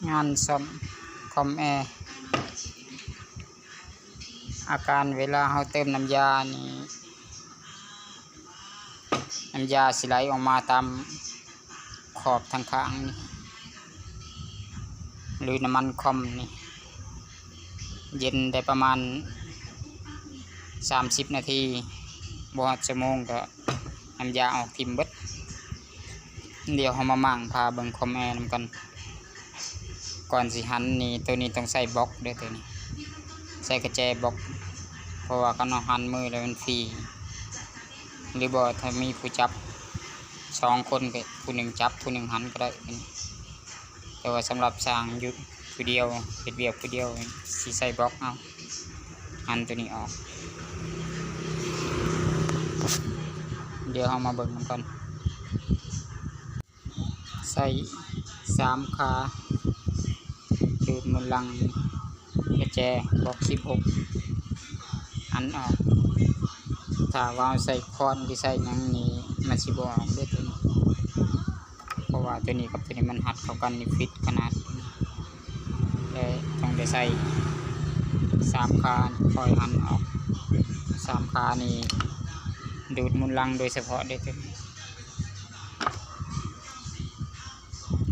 ງານສ້ອມຄອມແອ ອາການເວລາເຮົາເຕີມນ້ຳຢານີ້ ນ້ຳຢາຊິໄຫຼອອກມາຕາມຂອບທາງຂ້າງນີ້ ຫຼືນ້ຳມັນຄອມນີ້ ເຢັນໄດ້ປະມານສາມສິບນາທີ ບໍ່ຮອດຊົ່ວໂມງກໍນ້ຳຢາອອກຖິ້ມເບິດ. ດຽວເຮົາມາມ້າງຜ້າເບິ່ງຄອມແອນຳກັນ. ກ່ອນຊິຫັນນີ້ ໂຕນີ້ຕ້ອງໃສ່ບລັອກເດີ້ ໂຕນີ້ໃສ່ກະແຈບລັອກ ເພາະວ່າຄັນເຮົາຫັນມືແລ້ວມັນຟຣີ ຫຼືບໍ່ຖ້າມີຜູ້ຈັບສອງຄົນ ກໍຜູ້ໜຶ່ງຈັບຜູ້ໜຶ່ງຫັນກໍໄດ້. ແຕ່ວ່າສຳລັບຊ່າງຢູ່ຜູ້ດຽວ ເຮັດວຽກຜູ້ດຽວ ຊິໃສ່ບລັອກເອົາ ຫັນໂຕນີ້ອອກ. ດຽວເຮົາມາເບິ່ງນຳກັນ. ໃສ່ສາມຂາ ໂດດໝູນຫຼັງ ກະແຈບລັອກສິບຫົກ ຫັນອອກ. ຖ້າວ່າເຮົາໃສ່ຄ້ອນ ຫຼືໃສ່ຫຍັງນີ້ ມັນຊິບໍ່ອອກເດີ້ໂຕນີ້ ເພາະວ່າໂຕນີ້ກັບໂຕນີ້ມັນຮັດເຂົ້າກັນນີ້ ຟິດຂະໜາດ ແລະຕ້ອງໄດ້ໃສ່ສາມຂາ ຄ່ອຍຫັນອອກ. ສາມຂານີ້ ໂດດໝູນຫຼັງໂດຍສະເພາະເດີ້ໂຕນີ້.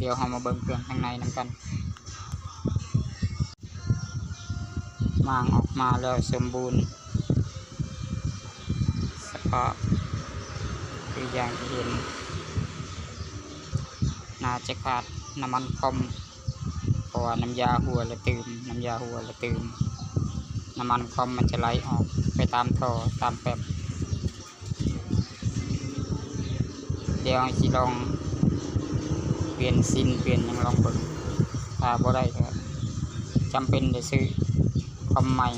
ດຽວເຮົາມາເບິ່ງເຄື່ອງຂ້າງໃນນຳກັນ. ມ້າງອອກມາແລ້ວສົມບູນສະພາບ ຄືຢ່າງທີ່ເຫັນ. ໜ້າຈະຂາດນ້ຳມັນຄອມ ເພາະວ່ານ້ຳຢາຮົ່ວແລ້ວຕື່ມ ນ້ຳຢາຮົ່ວແລ້ວຕື່ມ ນ້ຳມັນຄອມມັນຈະໄຫຼອອກໄປຕາມທໍ່ ຕາມແປັບ. ດຽວເຮົາຊິລອງປ່ຽນຊິນ ປ່ຽນຫຍັງລອງເບິ່ງ. ຖ້າບໍ່ໄດ້ກໍຈຳເປັນໄດ້ຊື້ຄອມໃໝ່.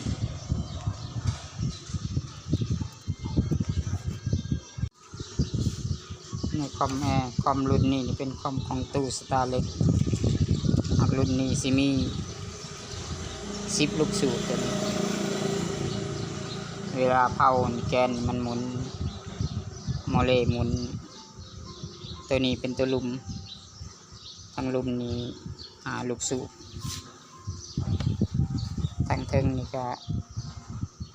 ໃນຄອມແອ ຄອມລຸ້ນນີ້ເປັນຄອມຂອງຕູ້ສະຕາເລັກ. ຫາກລຸ້ນນີ້ຊິມີສິບລູກສູບ ໂຕນີ້ ເວລາເຜົານີ້ ແກນມັນໝູນ ໂມເລໝູນ. ໂຕນີ້ເປັນໂຕລຸ່ມ ທັງລຸ່ມນີ້ຫ້າລູກສູບ ທັງເທິງນີ້ກໍ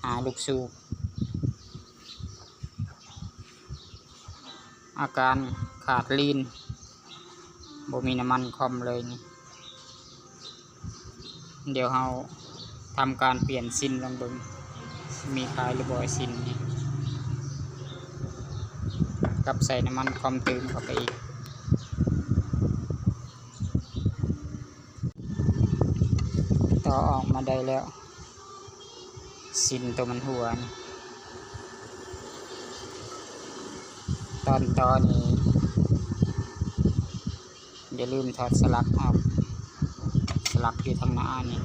ຫ້າລູກສູບ. ອາການຂາດລີນ ບໍ່ມີນ້ຳມັນຄອມເລີຍນີ້. ດຽວເຮົາທຳການປ່ຽນຊິນລອງເບິ່ງ ມີຂາຍຫຼືບໍ່ ຊິນນີ້ ກັບໃສ່ນ້ຳມັນຄອມຕື່ມເຂົ້າໄປອີກ. ຕໍ່ອອກມາໄດ້ແລ້ວ ຊິນໂຕມັນຮົ່ວນີ້. ຕອນຕໍ່ນີ້ ຢ່າລືມຖອດສະຫຼັກອອກ ສະຫຼັກຢູ່ທາງໜ້ານີ້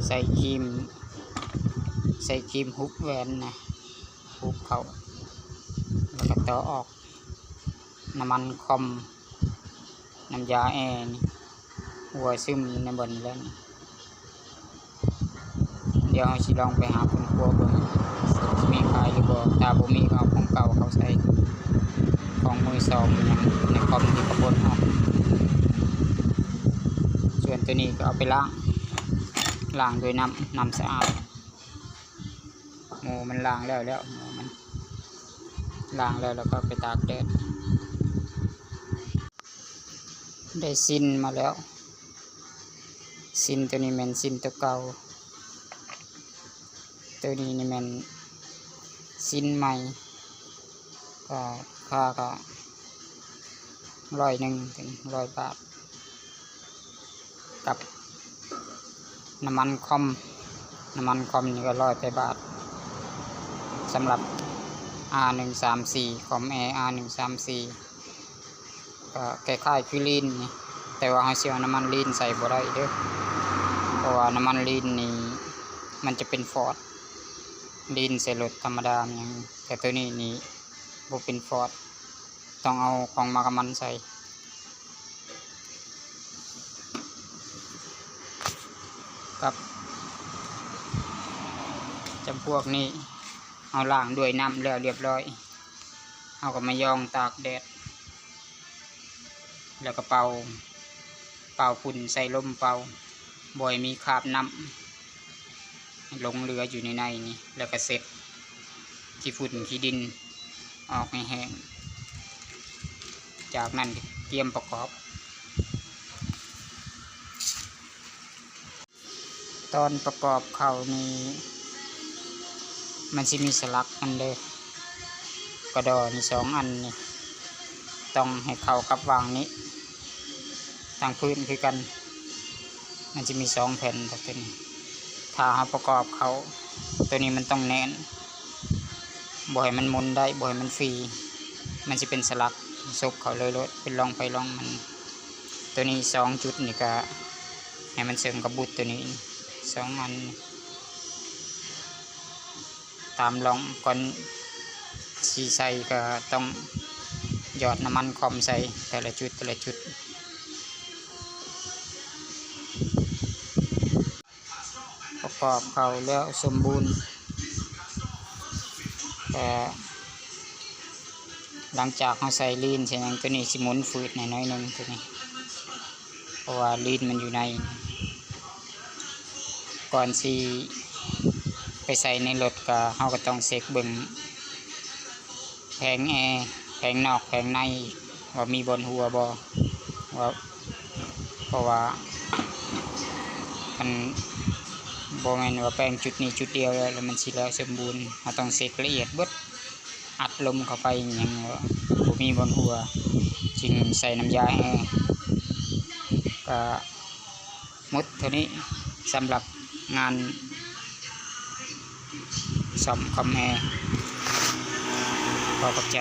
ໃສ່ຄີມ ໃສ່ຄີມຮຸບແຫວນນະ ຮຸບເຂົ້າ ແລ້ວກໍຕໍ່ອອກ. ນ້ຳມັນຄອມ ນ້ຳຢາແອນີ້ ຮົ່ວຊຶມຢູ່ໃນບ່ອນນີ້ແລ້ວນີ້. ດຽວເຮົາຊິລອງໄປຫາຄົ້ນຄວ້າເບິ່ງ ມີຂາຍຫຼືບໍ່. ຖ້າບໍ່ມີກໍເອົາຂອງເກົ່າເຂົ້າໃສ່ ຂອງມືສອງຫຍັງໃນຄອມທີ່ກະປົນອອກ. ສ່ວນໂຕນີ້ກໍເອົາໄປລ້າງ ລ້າງດ້ວຍນ້ຳ ນ້ຳສະອາດ. ໝໍ້ມັນລ້າງແລ້ວ ແລ້ວ ໝໍ້ມັນລ້າງແລ້ວ ແລ້ວກໍໄປຕາກແດດ. ໄດ້ຊິນມາແລ້ວ ຊິນໂຕນີ້ແມ່ນຊິນໂຕເກົ່າ ໂຕນີ້ນີ້ແມ່ນຊິນໃໝ່. ກໍລາຄາກໍຮ້ອຍໜຶ່ງເຖິງຮ້ອຍບາດ ກັບນ້ຳມັນຄອມ ນ້ຳມັນຄອມນີ້ກໍຮ້ອຍປາຍບາດ. ສຳລັບ ອາໜຶ່ງສາມສີ່ ຄອມແອ ອາໜຶ່ງສາມສີ່ ກໍຄ້າຍໆຄືລີນນີ້ ແຕ່ວ່າເຮົາຊິເອົານ້ຳມັນລີນໃສ່ບໍ່ໄດ້ເດີ້ ເພາະວ່ານ້ຳມັນລີນນີ້ມັນຈະເປັນຟອດ ລີນໃສ່ລົດທຳມະດາຫຍັງ. ແຕ່ໂຕນີ້ນີ້ບໍ່ເປັນຟອດ ຕ້ອງເອົາຂອງໝາກກະມັນໃສ່ ກັບຈຳພວກນີ້ ເຮົາລ້າງດ້ວຍນ້ຳແລ້ວລຽບຮ້ອຍ ເຮົາກໍມາຢອງຕາກແດດ ແລ້ວກໍເປົ່າ ເປົ່າຝຸ່ນໃສ່ລົມເປົ່າ ບໍ່ໃຫ້ມີຄາບນ້ຳຫຼົງເຫຼືອຢູ່ໃນໃນນີ້ ແລ້ວກໍເຊັດຂີ້ຝຸ່ນຂີ້ດິນອອກໃຫ້ແຫ້ງ. ຈາກນັ້ນກຽມປະກອບ. ຕອນປະກອບເຂົ້ານີ້ ມັນຊິມີສະຫຼັກມັນເດີ ກະດໍນີ້ສອງອັນນີ້ ຕ້ອງໃຫ້ເຂົ້າກັບຫວ່າງນີ້ ທາງພື້ນຄືກັນ. ມັນຊິມີສອງແຜ່ນໂຕນີ້ ຖ້າເຮົາປະກອບເຂົ້າ ໂຕນີ້ມັນຕ້ອງແໜ້ນ ບໍ່ໃຫ້ມັນໝຸນໄດ້ ບໍ່ໃຫ້ມັນຟີ່ ມັນຊິເປັນສະຫຼັກ ສົກເຂົ້າເລີຍໂລດ ເປັນຮ່ອງໃຜຮ່ອງມັນ. ໂຕນີ້ສອງຈຸດນີ້ກະໃຫ້ມັນເສີມກັບບຸດໂຕນີ້ສອງອັນ ຕາມຮ່ອງ. ກ່ອນຊິໃສ່ກະຕ້ອງຢອດນ້ຳມັນຄອມໃສ່ແຕ່ລະຈຸດ ແຕ່ລະຈຸດ. ປະກອບເຂົ້າແລ້ວສົມບູນ ແຕ່ຫຼັງຈາກເຮົາໃສ່ລີນໃສ່ຫຍັງ ໂຕນີ້ຊິໝຸນຝືດແດ່ໜ້ອຍໜຶ່ງໂຕນີ້ ເພາະວ່າລີນມັນຢູ່ໃນ. ກ່ອນຊິໄປໃສ່ໃນລົດກະ ເຮົາກະຕ້ອງເຊັກເບິ່ງ ແຜງແອ ແຜງນອກແຜງໃນ ວ່າມີບ່ອນຮົ່ວບໍ່ ວ່າ ເພາະວ່າມັນບໍ່ແມ່ນວ່າແປງຈຸດນີ້ຈຸດດຽວແລ້ວ ແລ້ວມັນຊິແລ້ວສົມບູນ. ເຮົາຕ້ອງເຊັກລະອຽດເບິດ ອັດລົມເຂົ້າໄປຫຍັງ ບໍ່ມີບ່ອນຮົ່ວ ຈຶ່ງໃສ່ນ້ຳຢາແອ. ກະ ໝົດເທົ່ານີ້ສຳລັບງານສ້ອມຄອມແອ. ຂໍຂອບໃຈ.